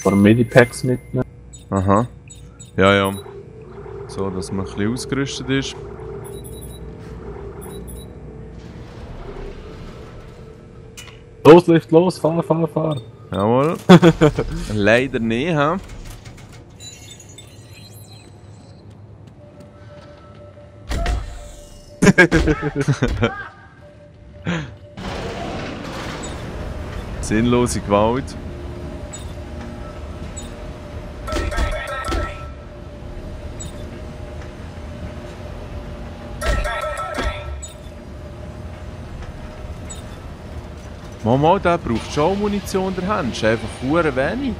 paar Medipacks mitnehmen. Aha. Ja, ja. So, dass man ein bisschen ausgerüstet ist. Los, Lift, los, fahr, fahr, fahr. Jawohl. Leider nicht, hä? Sinnlose Gewalt. Mama, der braucht schon Munition der Hand. Das ist einfach verdammt wenig.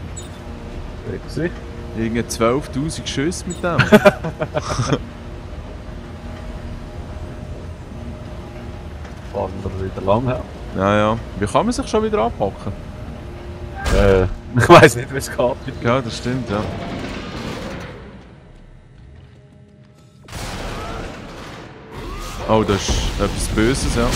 Irgendwie 12.000 Schüsse mit dem. Fahren wir wieder lang her. Ja, ja. Wie kann man sich schon wieder anpacken? Ich weiss nicht, wie es geht. Ja, das stimmt, ja. Oh, das ist etwas Böses, ja.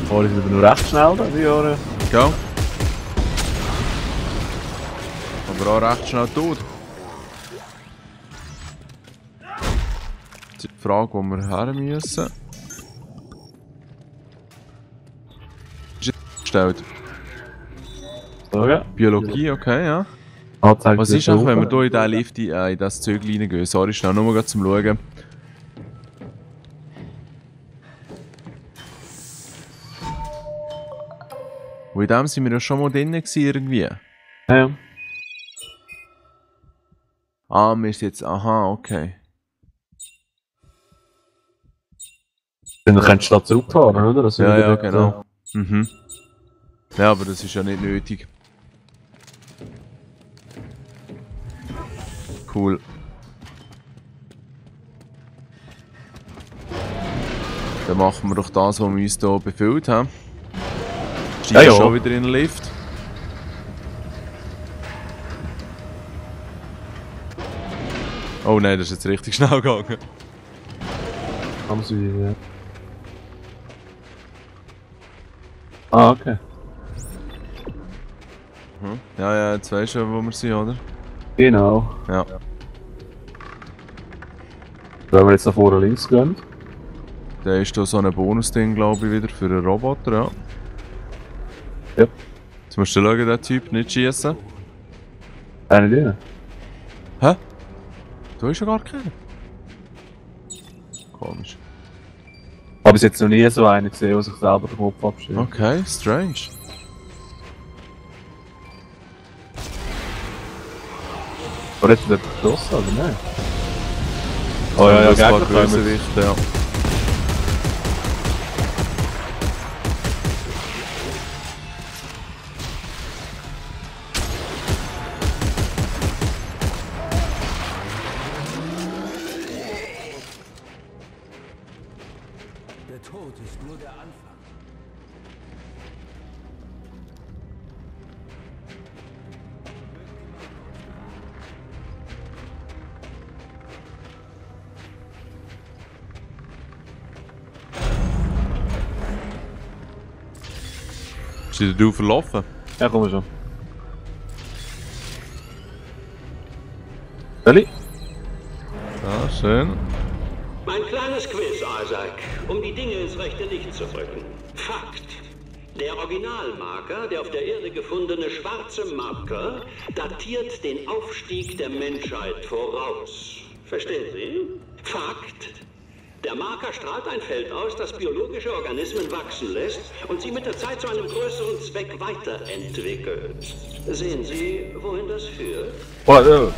Fahren wir nur recht schnell, die Jahre. Ja. Aber auch recht schnell tot. Jetzt ist die Frage, wo wir her müssen. Ist jetzt gestellt? So, ja. Biologie, okay, ja. Anzeige Was ist auch, wenn wir hier in diesen Lift in das Zeug reingehen? Sorry, schnell nur mal zum Schauen. Und in dem sind wir ja schon mal drin gewesen, irgendwie. Ja. Ah, wir sind jetzt... Aha, okay. Dann könntest du da zurückfahren, oder? Das Ja, ja, dort, genau. Mhm. Ja, aber das ist ja nicht nötig. Cool. Dann machen wir doch das, was wir uns hier befüllt haben. Steigen Ja, ja. schon wieder in den Lift. Oh nein, das ist jetzt richtig schnell gegangen. Haben sie. Ja. Ah, okay. Mhm. Ja, ja, jetzt weisst du, wo wir sind, oder? Genau. Ja. Wenn wir jetzt nach vorne links gehen. Da ist da so ein Bonus-Ding, glaube ich, wieder für einen Roboter, ja. Ja. Jetzt musst du schauen, den Typ nicht schießen. Eine drin. Hä? Da ist ja gar keiner. Komisch. Habe ich jetzt noch nie so einen gesehen, der sich selber den Kopf abschießt. Okay, strange. Oder hat er dort geschossen, oder nein? Oh ja, ja, das war Gegner kommen. Bösewicht, ja. Der Tod ist nur der Anfang. Ist der du verlaufen? Ja, komm schon. Elli? Ja, schön. Mein kleines Quiz, Isaac, um die Dinge ins rechte Licht zu rücken. Fakt. Der Originalmarker, der auf der Erde gefundene schwarze Marker, datiert den Aufstieg der Menschheit voraus. Verstehen Sie? Fakt. Der Marker strahlt ein Feld aus, das biologische Organismen wachsen lässt und sie mit der Zeit zu einem größeren Zweck weiterentwickelt. Sehen Sie, wohin das führt? Oh,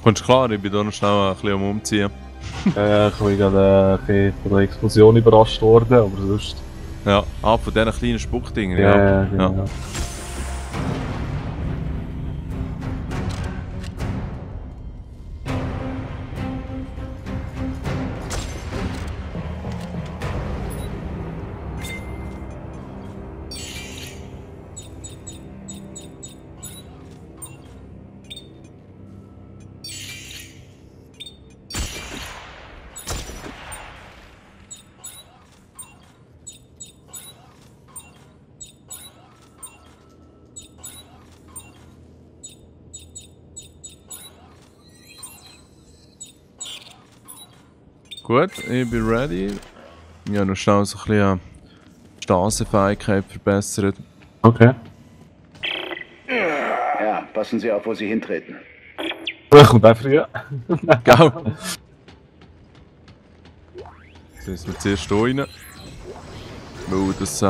Kommst du klar? Ich bin hier noch schnell ein bisschen am Umziehen. ich bin gerade von der Explosion überrascht worden, aber sonst. Ja, von diesen kleinen Spuckdingen, Ja, ja. genau. Gut, ich bin ready. Ich habe noch schnell so ein bisschen Straßenfähigkeit verbessert. Okay. Ja, passen Sie auf, wo Sie hintreten. Kommt einfach früher. Gell? Jetzt müssen wir zuerst hier rein. Weil das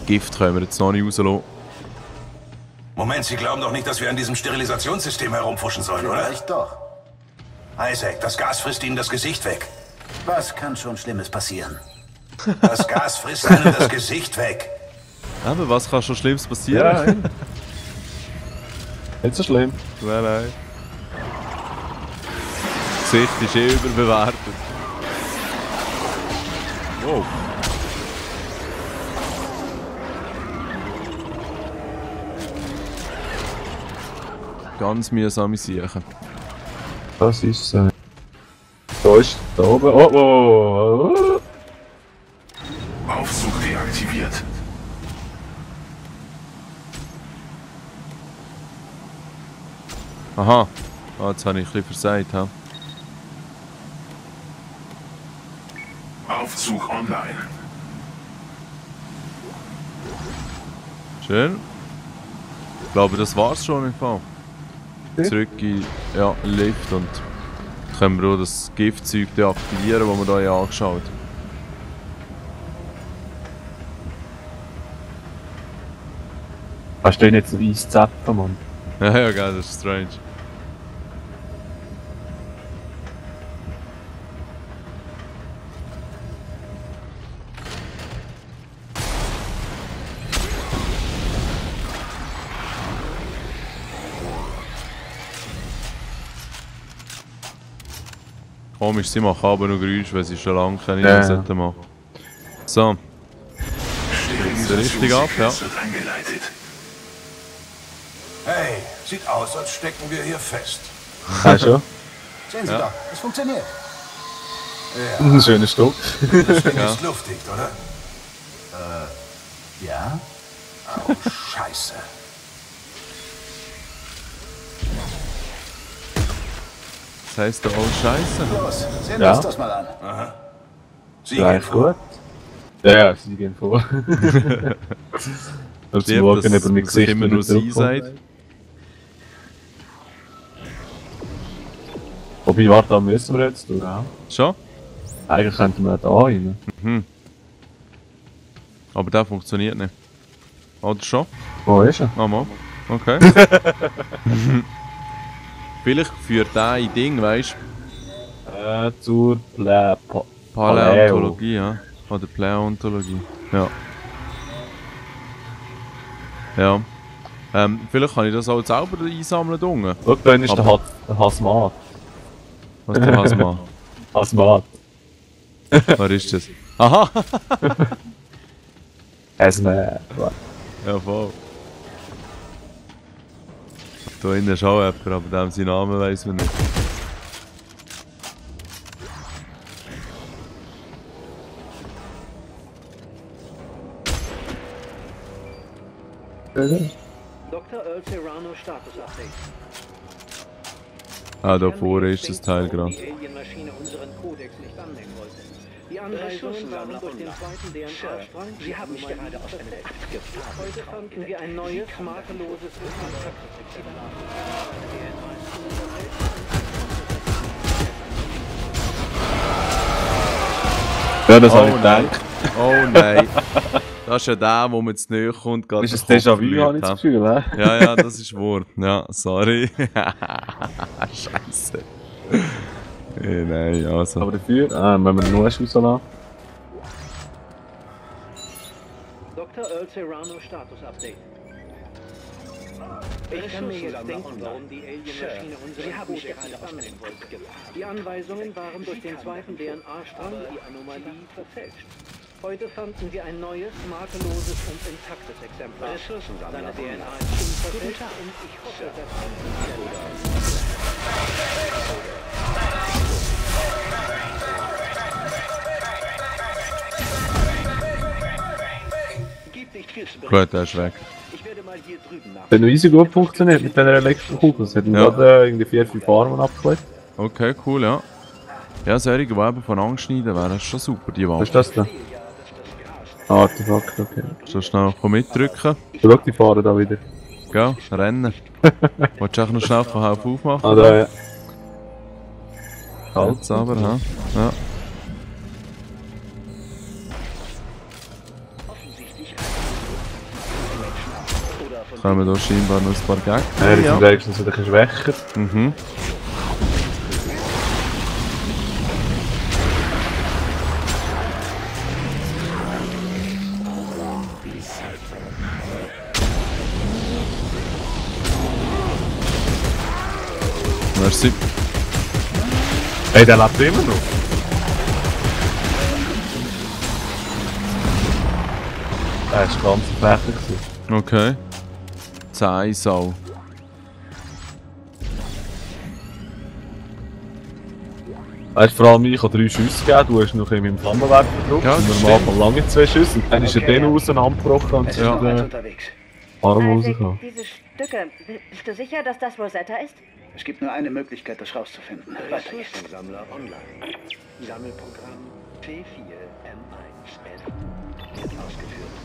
Gift können wir jetzt noch nicht rauslassen. Moment, Sie glauben doch nicht, dass wir an diesem Sterilisationssystem herumfuschen sollen, oder? Vielleicht doch. Isaac, das Gas frisst Ihnen das Gesicht weg. Was kann schon Schlimmes passieren? Das Gas frisst einem das Gesicht weg. Aber was kann schon Schlimmes passieren? Ja, nicht so schlimm. Nein, nein. Das Gesicht ist eh überbewertet. Wow. Ganz mühsame Sachen. Das ist da ist da oben. Oh, oh, oh. Aufzug deaktiviert. Aha. Ah, jetzt habe ich ein bisschen versagt. Ha? Aufzug online. Schön. Ich glaube, das war's schon im Fall. Zurück in Lift und können wir auch das Giftzeug deaktivieren, das wir hier angeschaut haben. Hast du nicht so Eis zappen, Mann? Ja, ja, geil, das ist strange. Komisch, sie machen aber noch Geräusche, weil sie schon lange keine mehr sollten machen. So. Jetzt richtig ab, ja. Hey, sieht aus, als stecken wir hier fest. Ja, schon. Sehen Sie doch, es funktioniert. Ein schönes Stück. Das Ding ist luftdicht, oder? Ja? Oh, Scheiße. Das heisst doch auch Scheiße. Los, sehen wir Ja. uns das mal an. Sie Ja, gehen ist vor. gut. Ja, sie gehen vor. Und sie morgen dass über mein sich Gesicht immer nur sie zurückkommen. sagt. Wobei, warte, da müssen wir jetzt durch. Ja. Schon? Eigentlich könnten wir da rein. Aber der funktioniert nicht. Oder schon? Wo ist er? Ah, mal. Okay. Vielleicht führt der ein Ding, weißt du? Zur Paläontologie, ja. Oder Paläontologie. Ja. Ja. Vielleicht kann ich das auch selber einsammeln unten. Schau, da ist der Aber- Hasmat. Was ist der Hasma? Hasmat. Wer ist das? Aha! Hasmat. Ja, voll. Da innen ist auch jemand, aber dem seinen Namen weiss man nicht. Dr. Earl Serrano Status Update. Ah, da vorne ist das Teil gerade. Die Alienmaschine unseren Kodex nicht annehmen wollte. Die Anweisungen waren durch den zweiten DNA-Strang. Sie haben mich gerade auf eine Akt gefahren. Heute fanden wir ein neues, makelloses Exemplar. Ja, das habe Oh ich nein. gedacht. Oh nein. Das ist ja der, wo man jetzt näher kommt. Das ist ein Déjà-vu, habe ich das Gefühl, ne? Ja, ja, das ist wahr. Ja, sorry. Scheiße. Nein, also. Aber dafür, wenn wir nur rauslassen. Dr. Earl Serrano Status Update. Ich kann mir jetzt denken, warum die Alienmaschine unseren Kodex nicht annehmen wollte. Die Anweisungen waren durch den zweiten DNA-Strang, die Anomalie, verfälscht. Heute fanden wir ein neues, makelloses und intaktes Exemplar. Seine DNA ist unverfälscht und ich hoffe, Gut, der ist weg. ich werde mal hier drüben nach. Der easy gut funktioniert mit dieser Elektrokugel. Es hat Ja. gerade irgendwie 4-5 Arme abgeklebt. Okay, cool, ja. Ja, solche, die eben von angeschneiden wären schon super, die Was Waffe. ist das denn? Ah, Artefakt, okay. So schnell mitdrücken. Schau, die fahren da wieder. Gell? Rennen. Wolltest du auch noch schnell von Halb aufmachen? Ah, da, ja. Jetzt aber, hä? Ja. Kommen da scheinbar noch ein paar Gegner. Ja, die sind wenigstens wieder ein bisschen schwächer. Mhm. Merci. Hey, der lebt immer noch. Der ist ganz flächig. Okay. 10 Sau. Weißt du, vor allem ich habe 3 Schüsse gegeben, du hast noch in meinem Flammenwerfer gedrückt. Ja, und das am Anfang lange 2 Schüsse und dann ist er den auseinandergebrochen und Es sind ist noch eins den unterwegs. Arm Isaac, rausgekommen. diese Stücke, bist du sicher, dass das Rosetta ist? Es gibt nur eine Möglichkeit, das rauszufinden. Weiter geht's. Ressourcensammler online. Sammelprogramm T4M1F wird ausgeführt.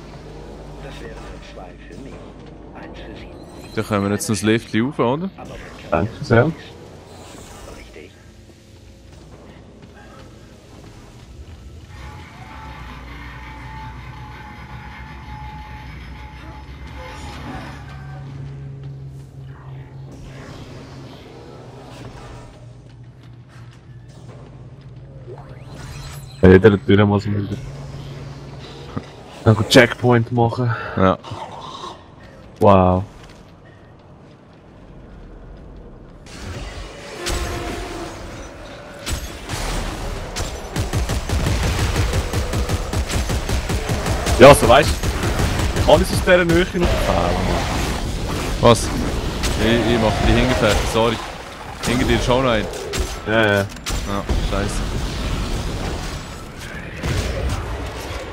Das wäre 2 für mich, 1 für Sie. Dann können wir jetzt noch das Lift rauf, oder? Aber Danke sehr. richtig. Ja, jeder Tür muss man wieder. Dann einen Checkpoint machen. Ja. Wow. Ja, so weißt du, alles aus dieser Nähe noch fehlen. Was? Ich mach die Hingefährte, sorry. Hinter dir ist auch noch ein. Ja, ja. Ja, scheiße.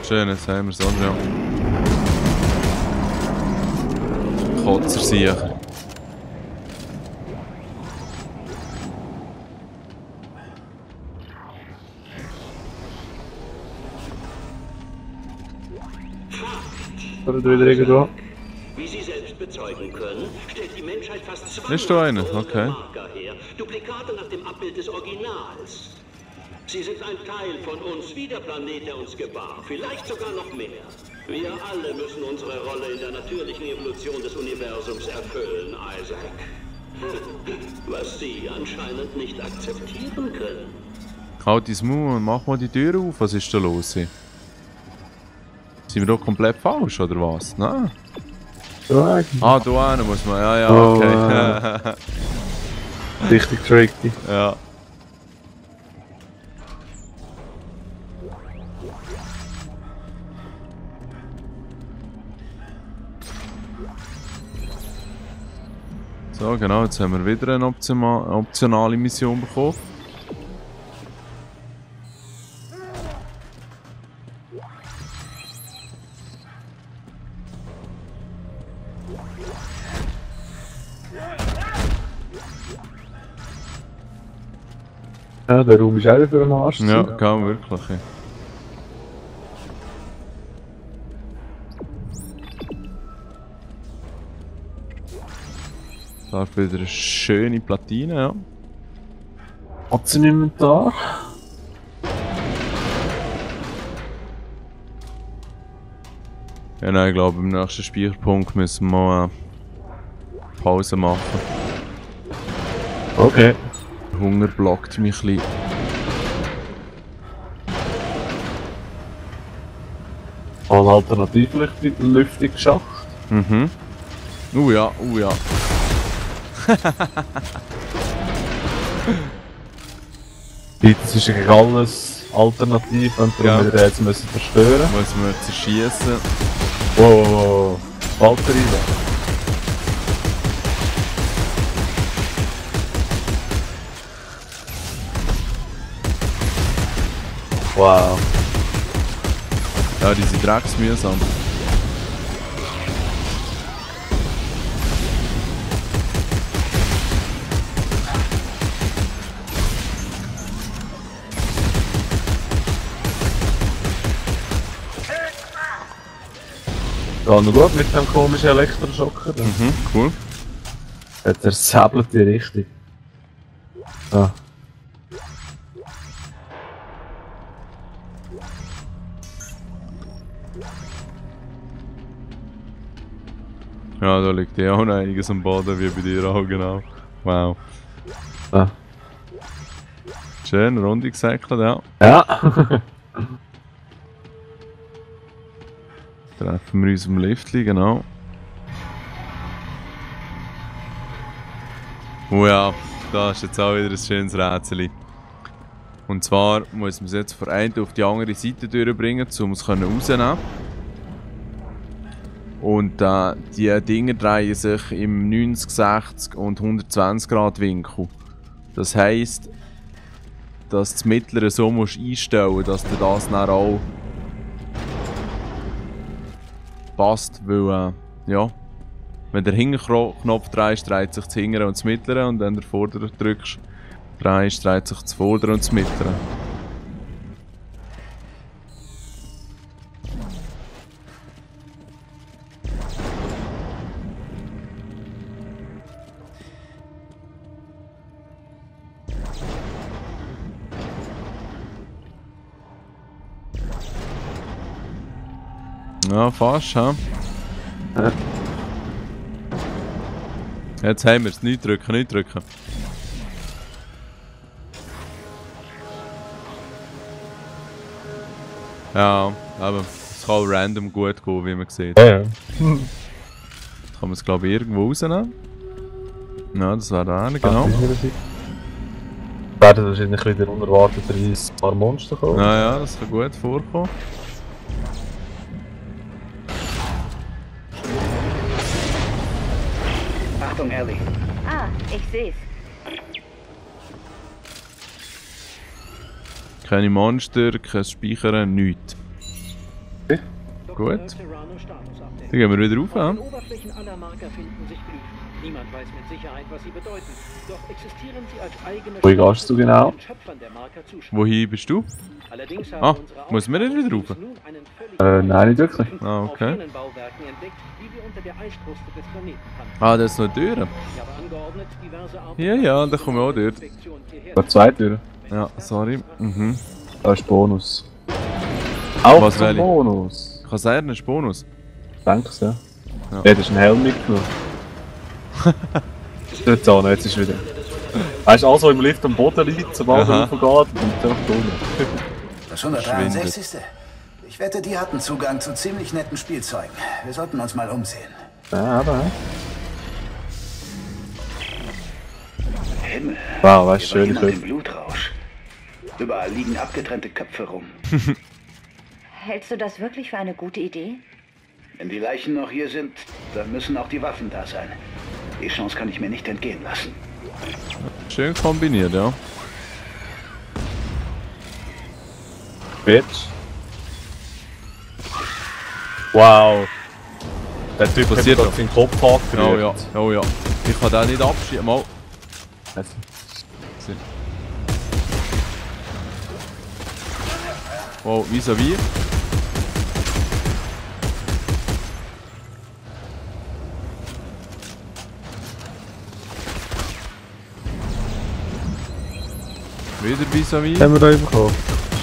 Schön, jetzt haben wir es, oder? Ja. Kotzer sicher. Oder wieder irgendwo? Wie Sie selbst bezeugen können, stellt die Menschheit fast 200 Ist da einer? Okay. Marker her. Duplikate nach dem Abbild des Originals. Sie sind ein Teil von uns, wie der Planet, der uns gebar. Vielleicht sogar noch mehr. Wir alle müssen unsere Rolle in der natürlichen Evolution des Universums erfüllen, Isaac. Was Sie anscheinend nicht akzeptieren können. Halt dein Maul und mach mal die Tür auf, was ist da los? Sind wir doch komplett falsch, oder was? Nein. So eigentlich. Ah, da hin muss man, ja, ja, Oh, okay. Richtig tricky. Ja. So, genau, jetzt haben wir wieder eine optionale Mission bekommen. Ja, der Raum ist auch für einen Arsch. Ja, kaum wirklich. Ja. Da wieder eine schöne Platine, ja. Hat sie nicht mehr da? Ja, nein, ich glaube, im nächsten Speicherpunkt müssen wir mal Pause machen. Okay. Der Hunger blockt mich ein bisschen. Ein Alternativlüftungsschacht. Mhm. Ja, ja. Das ist ein alles alternativ, wenn Ja. wir den jetzt müssen zerstören. Muss man zerschießen. Wow. Walter rein. Wow. Ja, die sind drecksmühsam. Ja, noch gut mit dem komischen Elektroschocker. Mhm, cool. Der säbelt die richtig. Ah. Ja, da liegt ja auch noch einiges am Boden, wie bei dir auch, genau. Wow. Ah. Schön, runde gesäckelt, ja. Ja. Treffen wir uns im Liftli, genau. Oh ja, da ist jetzt auch wieder ein schönes Rätsel. Und zwar muss man es jetzt von einer auf die andere Seite durchbringen, um es rauszunehmen. Und die Dinger drehen sich im 90, 60 und 120 Grad Winkel. Das heisst, dass du das Mittlere so musst einstellen, dass dir das dann auch passt, weil ja, wenn der Hinterknopf drehst, dreht sich das Hintere und das Mittlere, und wenn der Vordere drückst, dreht sich das Vordere und das Mittlere. Ja, fast, hä? Jetzt haben wir es. Nicht drücken, nicht drücken. Ja, aber es kann auch random gut gehen, wie man sieht. Ja, ja. Kann man es, glaube ich, irgendwo rausnehmen. Ja, das wäre da eine, genau. Werden wahrscheinlich wieder unerwarteterweise ein paar Monster kommen. Ja, das kann gut vorkommen. Achtung, Ellie. Ah, ich seh's. Keine Monster, kein Speichern, nichts. Okay. Gut. Dann gehen wir wieder rauf, Auf ja? den Oberflächen aller Marker finden sich Glyphen. Niemand weiß mit Sicherheit, was sie bedeuten. Doch existieren sie als eigene Wo gehst du genau? den Schöpfern der Marker zuschreiben. Wohin bist du? Allerdings haben Ah, unsere muss man nicht wieder rauf? nun einen völlig Nein, nicht wirklich. Ah, auf okay. jenen Bauwerken entdeckt, die wir unter der Eiskruste des Planeten fanden. Ah, das ist noch eine Tür. Ich habe angeordnet, diverse Arbeiten Ja, ja, da kommen wir auch dort. Inspektion hierher Da zwei Türen. Ja, sorry. Mhm. Da ist Bonus. Auch Was zum will ich? Bonus. Kann sein, ein Bonus. Denkst du, ja? Ja. Ja, das ist ein Helm mitgenommen. Nicht so, jetzt ist wieder. Weißt du, alles, was im Lift am Boden liegt, sobald er Aha. raufgeht, und dann unten. Das 163. Ich wette, die hatten Zugang zu ziemlich netten Spielzeugen. Wir sollten uns mal umsehen. Ja, aber. Himmel. Wow, weißt du, Wir schön, nach dem schön. Blutrausch. Überall liegen abgetrennte Köpfe rum. Hältst du das wirklich für eine gute Idee? Wenn die Leichen noch hier sind, dann müssen auch die Waffen da sein. Die Chance kann ich mir nicht entgehen lassen. Schön kombiniert, ja. Bitch. Wow. Der Typ Passiert hat doch. seinen Kopf angerührt. Oh ja, oh ja. Ich kann den nicht abschieben. Mal. Also, Wow, vis-à-vis. Wieder vis-à-vis. haben wir da bekommen.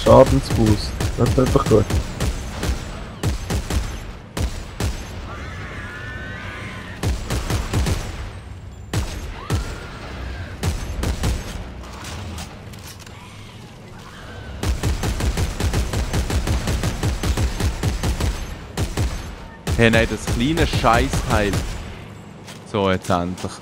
Schadensboost. Das ist einfach gut. Hey, nein, das kleine Scheißteil. So, jetzt endlich.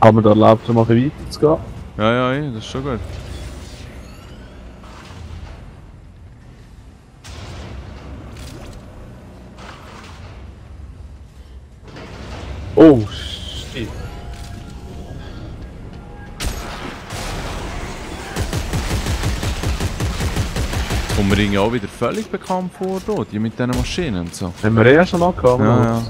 Haben wir da erlaubt, um weiter zu gehen? Ja, ja, das ist schon gut. Oh, shit. Kommen wir irgendwie auch wieder völlig bekannt vor, da, die mit diesen Maschinen und so. Haben wir eh schon mal gehabt? Ja, ja.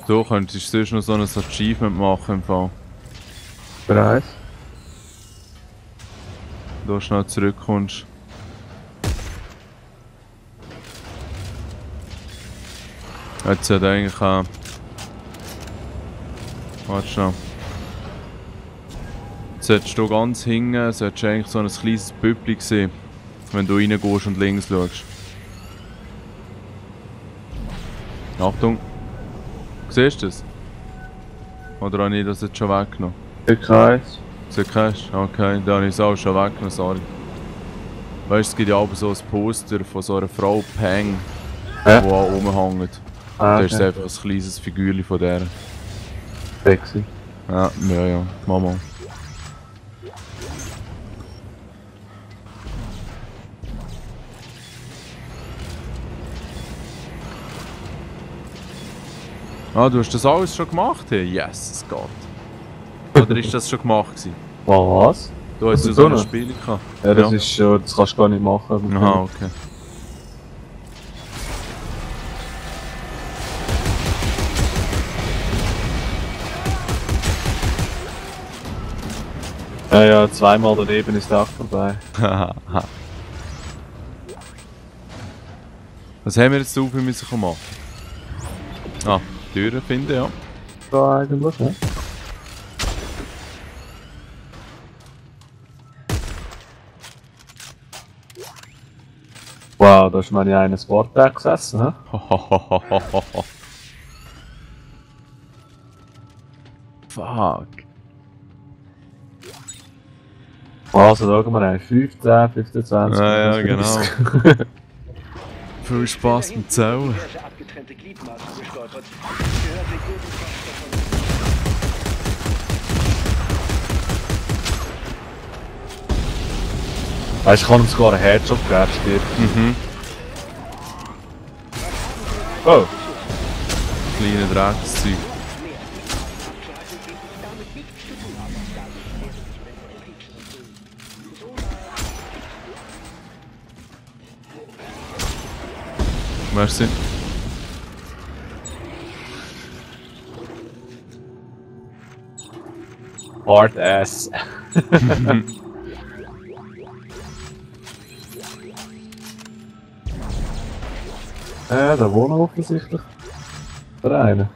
Du könntest sonst noch so ein Achievement machen im Fall. Bereit? Du schnell zurückkommst. Jetzt sollte eigentlich auch... Warte schnell. Solltest du ganz hinten, solltest du eigentlich so ein kleines Püppli sehen, wenn du reingehst und links schaust. Achtung! Siehst du das? Oder habe ich das jetzt schon weggenommen? Keins. Siehst du? Okay, dann habe ich es auch schon weggenommen, sorry. Weißt du, es gibt ja auch so ein Poster von so einer Frau, Peng, die auch rumhängt. Da ist einfach ein kleines Figürchen von der. Sexy. Ja, Mama. Ah, du hast das alles schon gemacht? Hey? Yes, es geht. Oder ist das schon gemacht gewesen? Was? Du hast ja so ein Spiel gehabt. Ja, das ist schon, das kannst du gar nicht machen. Aha, okay. Ja, zweimal daneben ist auch vorbei. Was haben wir jetzt so viel müssen machen? Ah, Türen finden, ja. Da eigentlich, ne? Wow, da ist meine eines Wort gesessen, hä? Fuck. Also, schauen wir ein 15, 25. Ja, genau. Viel Spaß mit Zählen. Diverse abgetrennte Gliedmaßen gestolpert. Gehörte jedenfalls davon. Weißt du, ich kann ihm sogar einen Headshot geben, Mhm. Oh! Kleine Dreckszeug. Merci. Hard ass. Da wohnen offensichtlich einer.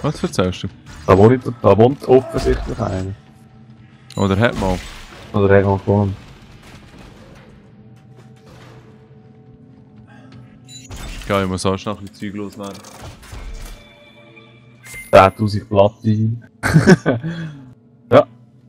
Was erzählst du? Da wohnt offensichtlich einer. Oder hat mal? Oder hat mal gewohnt. Geil, ich muss auch noch ein bisschen Zeug loswerden. 10.000 Platin.